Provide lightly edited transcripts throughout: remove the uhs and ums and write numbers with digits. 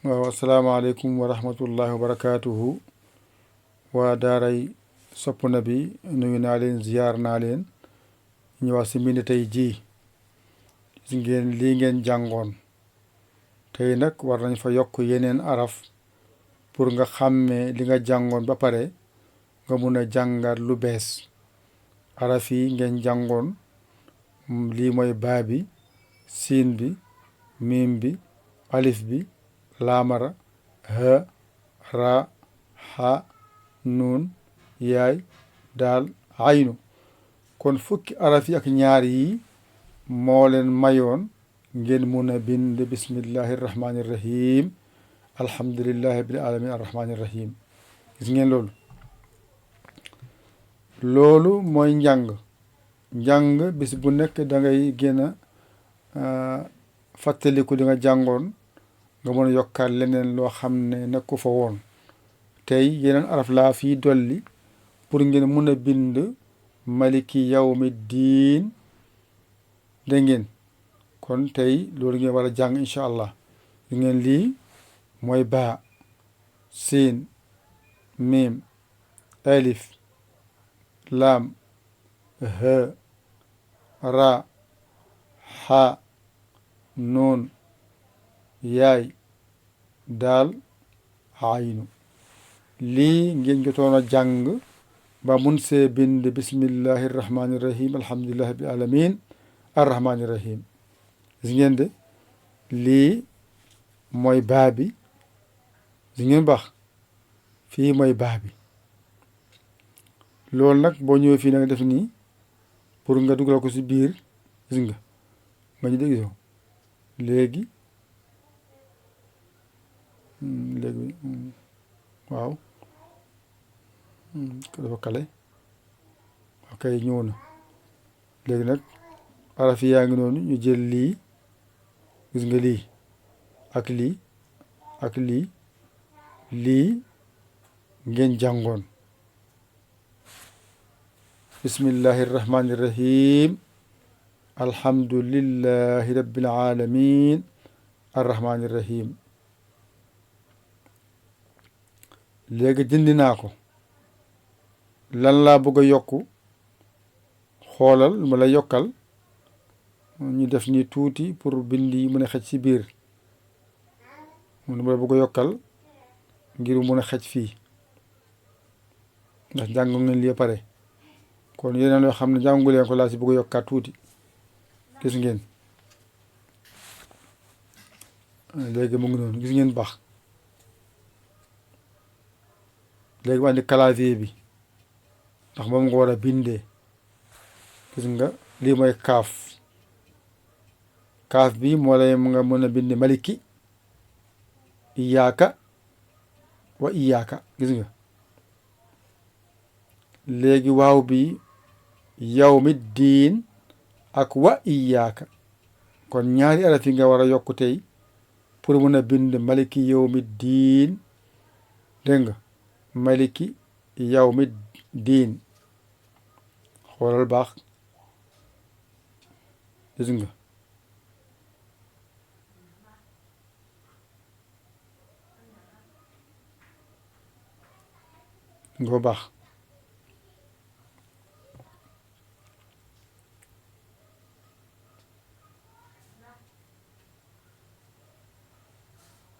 waaw asalaamaaleykum wa rahmatullahi wa barakaatuhu waa daaray sopp na bi nuyu naa leen ziyaar naa leen ñu wax si mbind tey jii gis ngeen lii ngeen jàngoon tey nag war nañ fa yokk yeneen araf pour nga xàmmee li nga jàngoon ba pare nga mun a jàngat lu bees araf yi ngeen jàngoon lii mooy baa bi siin bi miim bi alif bi laamara ha ra ha nuun yaay daal aynu kon fukki araf yi ak ñaar yi moo leen mayoon ngeen mun a bind bismillahi irrahmani irrahim alhamdulillahi rabbil alamin arrahmani irrahim gis ngeen loolu mooy njàng bis bu nekk da ngay gën a fàttaliku li nga jàngoon nga mën a yokkaat leneen loo xam ne nekku fa woon tey yeneen araf laa fii dolli pour ngeen mun a bind maliki yawmi diin dégg ngeen kon tey loolu ngeen war a jàng incha allah yu ngeen lii mooy baa siin miim alif laam ha ra ha nuun yaay daal aynu lii ngeen jotoon a jàng ba mun see bind bismillahi irrahmani irrahim alhamdulillahi rabbil alamin arrahmani irrahim gis ngeen de lii mooy baa bi gis ngeen baax fii mooy baa bi loolu nag boo ñëwee fii na nga def nii pour nga dugal ko si biir gis nga ñu dégg so léegi waaw dafa kale ok ñëw na léegi nag araf yaa ngi noonu ñu jël lii gis nga lii ak lii ak lii ngeen jàngoon bismillahi irrahmani irrahim alhamdulillahi rabbil alamin arrahmani irrahim léegi dindi naa ko lan laa bëgg a yokku xoolal lu ma la yokkal ñu def ni tuuti pour bind yi mën a xëj ci biir lu ma la bëgg a yokkal ngir mën a xëj fii ndax jàng ngeen lii pare kon yeneen yoo xam ne jàngu leen ko laa si bëgg a yokkaat tuuti gis ngeen léegi mu ngi noonu gis ngeen baax léegi ma andi clavier bi ndax moom nga war a bindee gis nga lii mooy kaaf bi moo lay nga mën a binde maliki iyaaka wa iyaaka gis nga léegi waaw bi yawmi diin ak wa iyaaka kon ñaari araf yi nga war a yokku tey pour mën a bind maliki yawmi diin dégg nga maliki yawmi diin xoolal baax gis nga nga baax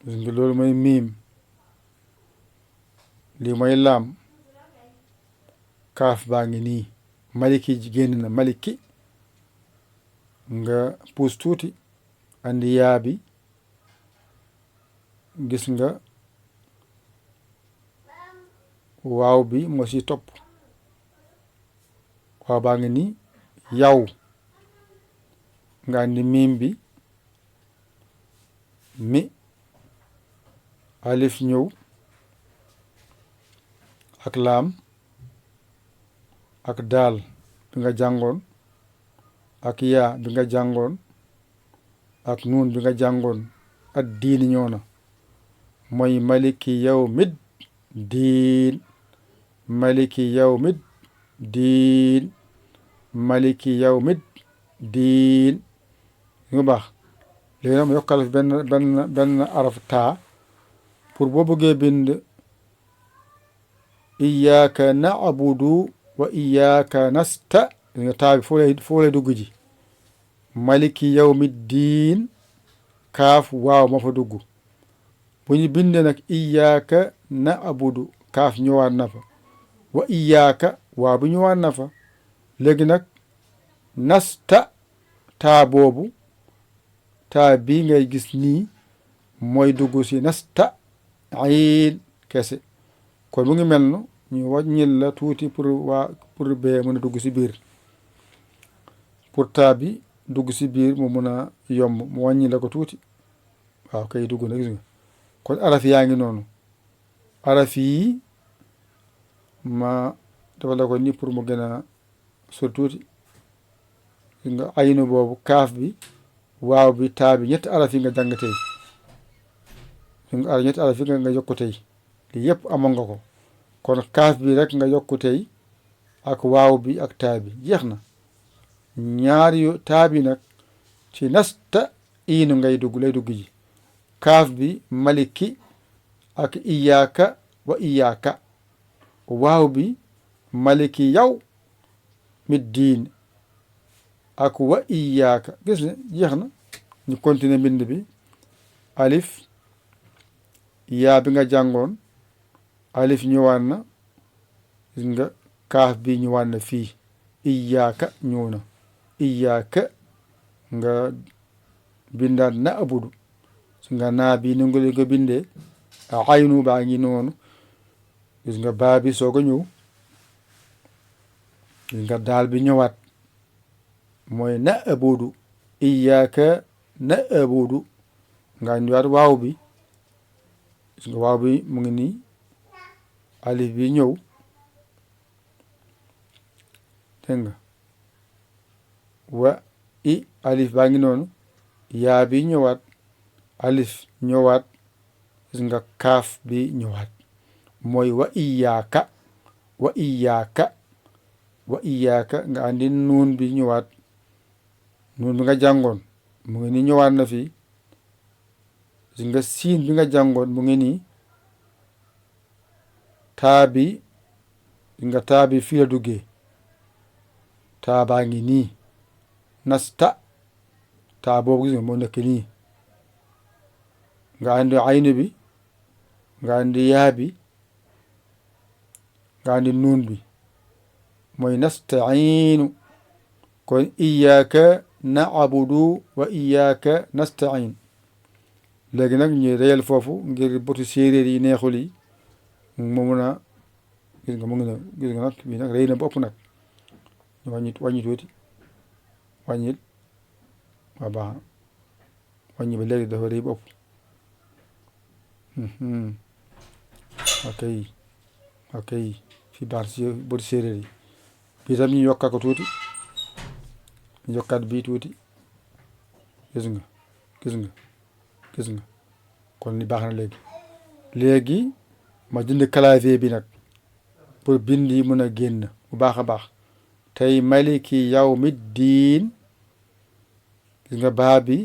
gis nga loolu mooy miim lii mooy laam kaaf baa ngi nii maliki ji génn na maliki nga puus tuuti andi yaa bi gis nga waaw bi moo si topp waaw baa ngi nii yaw nga andi miim bi mi alif ñëw ak laam ak daal bi nga jàngoon ak yaa bi nga jàngoon ak nuun bi nga jàngoon ak diini ñëw na mooy maliki yawmid diin maliki yawmid diin maliki yawmid diin nga baax léegi nag mu yokkal benn araf taa pour boo bëggee bind iyyaka na'budu wa iyyaka nasta nga taa bi foo lay dugg ji maliki yawmi diin kaaf waaw ma fa dugg bu ñu bindee nag iyyaka na'budu kaaf ñëwaat na fa wa iyyaka waaw bi ñëwaat na fa léegi nag nasta taa boobu taa bii ngay gis nii mooy dugg si nasta ayin kese kon mu ngi mel no ñu wàññil la tuuti pour bee mën a dugg si biir pour taa bi dugg si biir mu mën a yomb mu wàññi la ko tuuti waaw kay dugg na gis nga kon araf yaa ngi noonu araf yi ma dafa la ko ni pour mu gën a sori tuuti gis nga ayinu boobu kaaf bi waaw bi taa bi ñetti araf yi nga jàng tey ñetti araf yi nga yokku tey li yëpp amoon nga ko kon kaaf bi rek nga yokku tey ak waaw bi ak taa bi jeex na ñaari taa bi nag ci nasta iinu ngay lay dugg ji kaaf bi maliki ak iyyaka wa iyyaka waaw bi maliki yow mi diin ak wa iyyaka gis ne jeex na ñu continuer mbind bi alif yaa bi nga jàngoon alif ñëwaat na gis nga kaaf bi ñëwaat na fii iyyaka ñëw na iyyaka nga bindaat na abudu su nga naa bi ni nga ko bindee aynu baa ngi noonu gis nga baa bi soog a ñëw gis nga daal bi ñëwaat mooy na abudu iyyaka na abudu nga ñëwaat waaw bi gis nga waaw bi mu ngi nii alif bi ñëw dégg nga wa i alif baa ngi noonu yaa bi ñëwaat alif ñëwaat gis nga kaaf bi ñëwaat mooy wa iyyaka wa iyyaka wa iyyaka nga andi nuun bi ñëwaat nuun bi nga jàngoon mu ngi nii ñëwaat na fi gis nga siin bi nga jàngoon mu ngi nii taa bi gis nga taa bi fii la duggee taa baa ngi nii nasta taa boobu gis nga moo nekk nii nga andi aynu bi nga andi yaa bi nga andi nuun bi mooy nasta'iinu kon iyyaka na'budu wa iyyaka nasta'in léegi nag ñu réyal foofu ngir botu séeréer yi neexul yi mu mun a gis nga mu ngi ne gis nga nag bii nag réy na bopp nag ñu wàññi tuuti wàññil waa baax na wàññi ba léegi dafa réy bopp ok fi baax si botu séeréer yi bii tam ñu yokkaat ko tuuti ñu yokkaat bii tuuti gis nga kon li baax na léegi ma jënd clavier bi nag pour bind yi mën a génn bu baax a baax tey maliki yawmi diin gis nga baa bi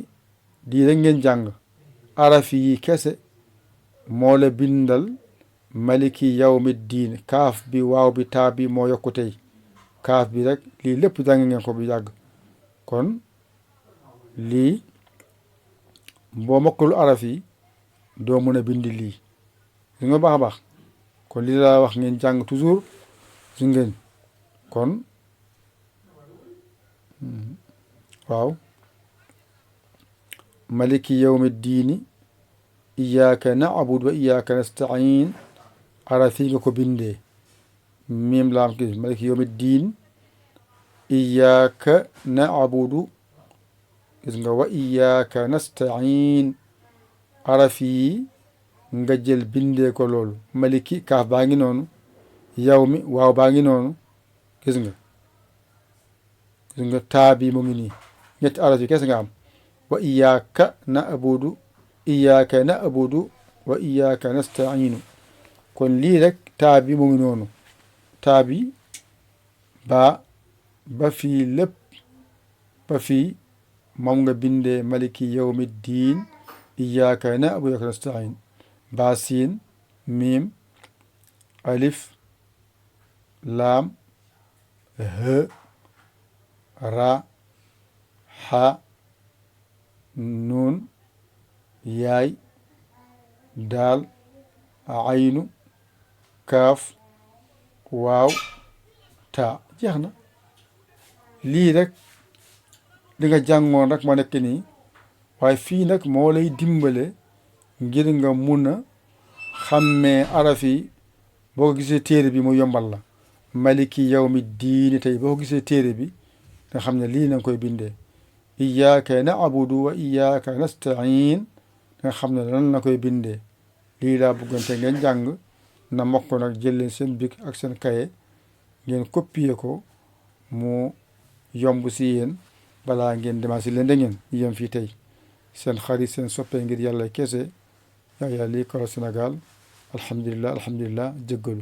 di rek ngeen jàng araf yi kese moo la bindal maliki yawmi diin kaaf bi waaw bi taa bi moo yokku tey kaaf bi rek lii lépp jàng ngeen ko bu yàgg kon lii boo mokkalu araf yi doo mën a bind lii gis nga baax a baax kon lii laa wax ngeen jàng toujours su ngeen kon waaw maliki yawmi diini iyyaka na'budu wa iyyaka nasta'in araf yi nga ko bindee miim laam ki maliki yawmi diin iyyaka na'budu gis nga wa iyyaka nasta'in araf yi nga jël bindee ko loolu maliki kaaf baa ngi noonu yawmi waaw baa ngi noonu gis nga taa bi mu ngi nii ñetti araf yi kese nga am wa iyyaka na'budu wa iyyaka nasta'inu kon lii rek taa bi mu ngi noonu taa bi ba fii lépp ba fii moom nga bindee maliki yawmi diin iyyaka na'budu wa iyyaka nasta'in baa siin miim alif laam hë ra xa nuun yaay daal aynu kaaf waaw taa jeex na. lii rek li nga jàngoon rek moo nekk nii, waaye fii nag moo lay dimbale ngir nga mun a xàmmee araf yi. boo ko gisee téere bi mu yombal la maliki yawmi diini, tey boo ko gisee téere bi nga xam ne lii na nga koy bindee iyyaka na'budu wa iyyaka nasta'in, nga xam ne lan la koy bindee. lii laa bëggante ngeen jàng na mokk nag jël leen seen bic ak seen kaye ngeen copier ko mu yomb si yéen balaa ngeen demaat si leen da ngeen ñu yem fii tey. seen xarit seen soppee ngir yàlla kese Yaya Ly Koro Sénégal. alhamdulilah alhamdulilah jéggalu